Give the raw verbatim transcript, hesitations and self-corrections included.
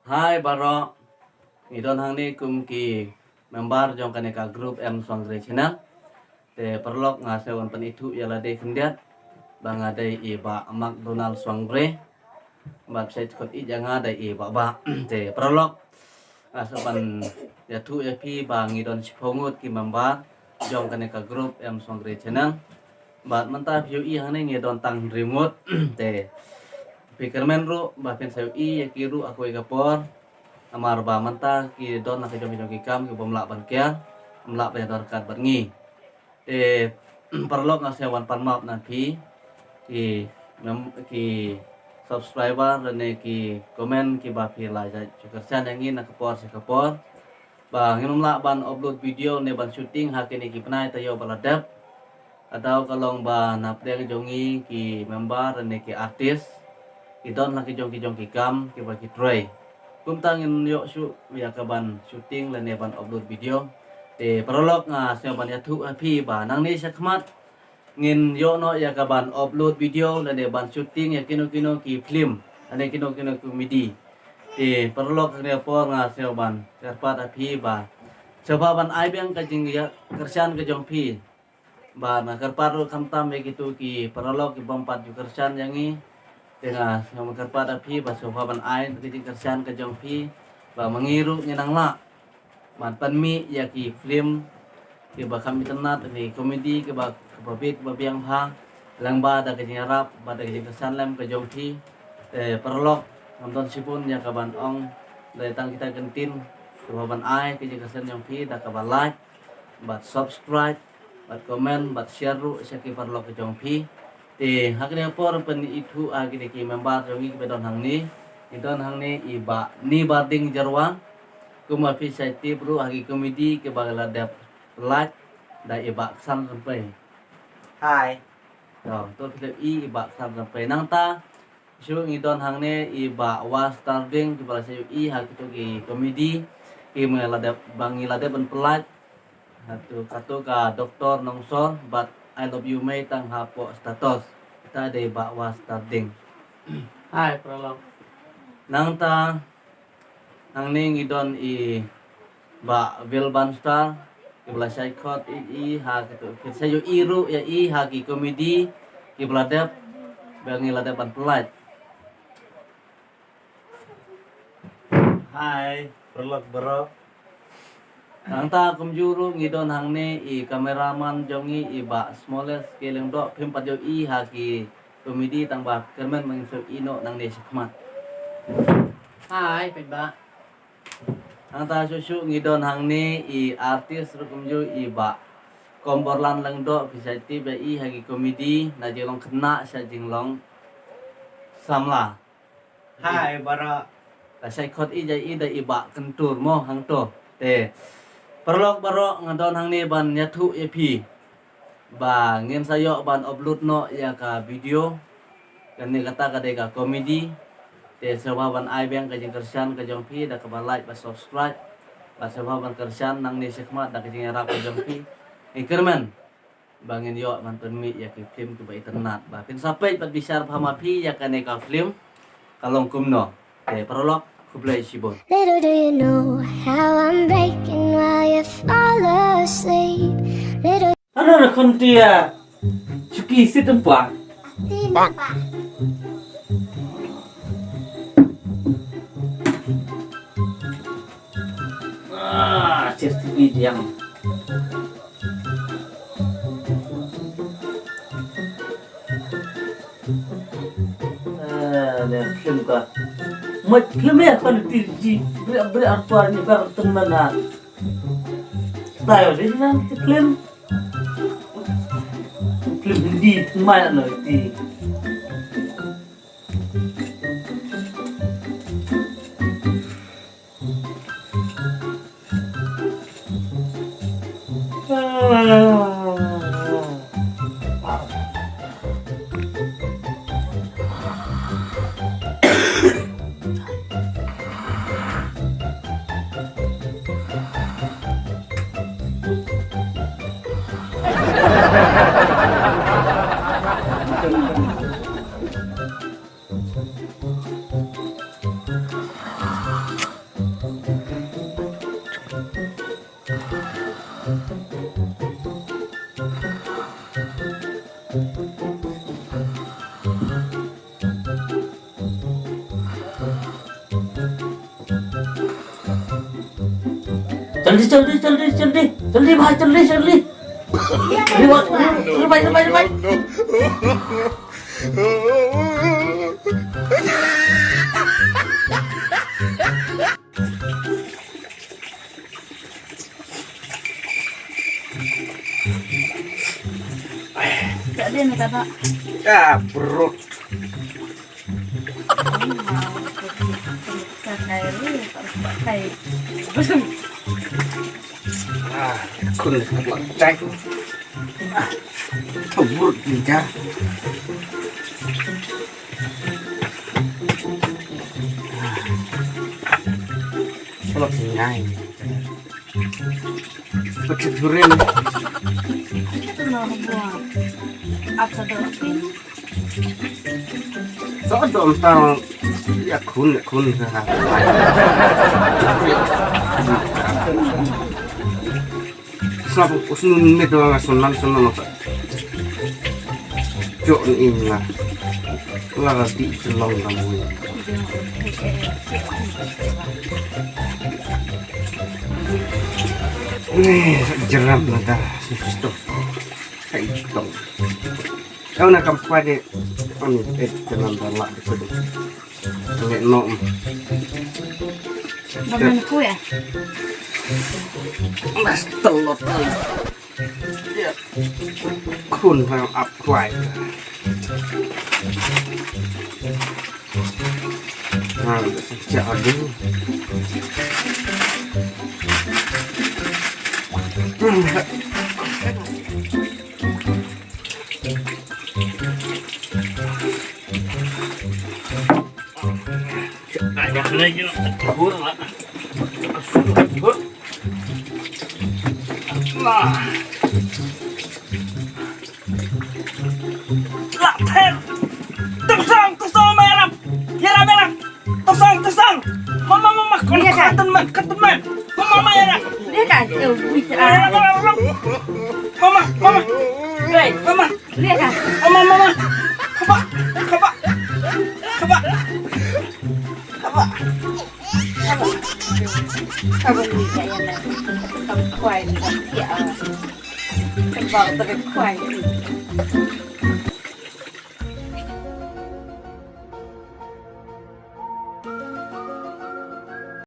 Hai baroh, ngi don hangne kum ki member jong kane ka group M Swangrei Channel. Te paralok, nga sngew ban pynithuh ïa lade khyndiat ba nga dei i Bah McDonald Swangrei. Bad sha khot i jong nga dei i Bah Bah. Te paralok, nga sngew ban ïathuh ïa phi ba ngi don shiphew ngut ki member jong kane ka group M Swangrei Channel. Bad mynta phi ïohi hangne ngi don tang hynriew ngut. Te phi kyrmen ruh ba phin sa ïohi ïa ki ruh ha kawei ka por. Namar ba mynta ki don la ka jong ki jong ki kam ki bym lah ban kiar, ym lah ban ïadon ryngkat bad ngi. Te paralok, nga sngew wan pan map na phi ki mem-, ki subscriber lane ki comment kiba phi la ju kyrshan ïa ngi na ka por sha ka por. Ba ngim lah ban upload video ne ban shooting ha kine ki bnai taïew ba la dep. Ka daw ka long ba na pdeng jong ngi ki member ne ki artist ki don la ki jong ki jong ki kam kiba ki trei. Kumta ngin ïoh shuh ïa ka ban shooting lane ban upload video. Te paralok, nga sngew ban ïathuh ha phi ba nangne shakhmat ngin ïoh noh ïa ka ban upload video lane ban shooting ïa kino kino ki film lane kino kino comedy. Te paralok, ha kane ka por nga sngew ban kyrpad ha phi ba sngewbha ban ai biang ka jingkyrshan ka jong phi. Ba nga kyrpad ruh khamtam ïa kito ki paralok ki bym pat ju kyrshan ïa ngi. Te nga sngew ban kyrpad ha phi ba sngewbha ban ai ka jingkyrshan ka jong phi ba ma ngi ruh ngin nang lah ban pynmih ïa ki film kiba kham itynnad, ki comedy kiba, kiba bit ba biang bha, lyngba da ka jingïarap bad da ka jingkyrshan lem ka jong phi. Te paralok, ngam don shibun ïa ka ban ong, da tang kita ki ktien, sngewbha ban ai ka jingkyrshan jong phi da kaba like bad subscribe bad comment bad share ruh sha ki paralok ka jong phi. Te ha kane ka por pynithuh ha kine ki member jong ngi kiba don hangne. Ngi don hangne i Bah Nibarding Jyrwa. Kumba phi sa tip ruh ha ki comedy kiba la dep pyllait da i Bah Ksan Rympei. Hai. To, to phi la ïohi i Bah Ksan Rympei. Nangta shuh ngi don hangne i Bah Wastarding kiba la sa ïohi ha kito ki comedy kiba ngi la dep, ba ngi la dep ban pyllait. Hato kato ka Doktor Nongsor bad I Love You Mei tang hapoh status. Ita dei Bah Wastarding. Hai paralok. Nangta hangne ngi don i Bah Wilban Star kiba la shait khot ïa i ha kito, ki sa ïohi ruh ïa i ha ki comedy kiba la dep ba ngi la dep ban pyllait. Hai paralok baroh. Nangta kumjuh ruh ngi don hangne i cameraman jong ngi i Bah Smoles K Lyngdoh, phim pat ïohi ha ki comedy tang ba kyrmen ba ngin sa ïohi noh nangne shakhmat. Hai paidbah. Nangta shuh shuh ngi don hangne i artist ruh kumjuh i Bah Komborlan Lyngdoh, phi sa tip ïa i ha ki comedy na jinglong khynnah sha jinglong samla. Hai baroh. La shait khot ïa i da i Bah Kyntur mo hangto. Te paralok baroh, nga don hangne ban ïathuh ïa phi ba ngin sa ïoh ban upload noh ïa ka video. Kane kata ka dei ka comedy. Te sngewbha ban ai biang ka jingkyrshan ka jong phi da kaba like bad subscribe. Bad sngewbha ban kyrshan nangne shakhmat da ka jingïarap ka jong phi. Ngi kyrmen ba ngin ïoh ban pynmih ïa ki film kiba itynnad. Ba phin sa peit bad bishar bha ma phi ïa kane ka film ka long kumno. Te paralok, khublei shibun. Little do you know how I'm breaking while you fall asleep. Little Ano na khun tia. Chuki sit tempat. Ah, ches tibi diang. Ah, ne film ka. Mat film ya kan ti ji. Bri bri artuar ni bar teman na. Tayo di nan film. Film Hindi teman na ti. Jaldi, jaldi, jaldi, jaldi. Jaldi, bhai, jaldi, jaldi. Jaldi, bhai, jaldi, jaldi, jaldi. Tak ada ni, tak ada. Ya, perut. Ah, kun lak cai. Ah, tawur ni ja. Kalau tinggal. Pakai durian. Itu nama buah. Apa tu? Sa dom tang ya kun, ya kun. Sa usnun me do sunan sunan sa. Jo ni ing la. La di selong kamu. Ni jeram na da. Susto. Hai tong. Kau nak kampai de. Ani eh jangan balak de kudu. Ni nom. Baman ku ya. Mas telot ai. Ya. Kun hang ap kwai. Nah, jadi. Lah, ter. Tersang, tersang, merah. Ya, merah. Tersang, tersang. Mama, mama, kau Iya, Kak. Kau teman, kau teman. Mama, mama, ya. Dia kan, eh, bicara. Mama, mama, mama. Baik. Mama. Dia kan. Mama, mama. Kaba, kaba, kaba, kaba. Kaba ni kaya na. Kaba kuai ni. Ya. Kaba kuai ni.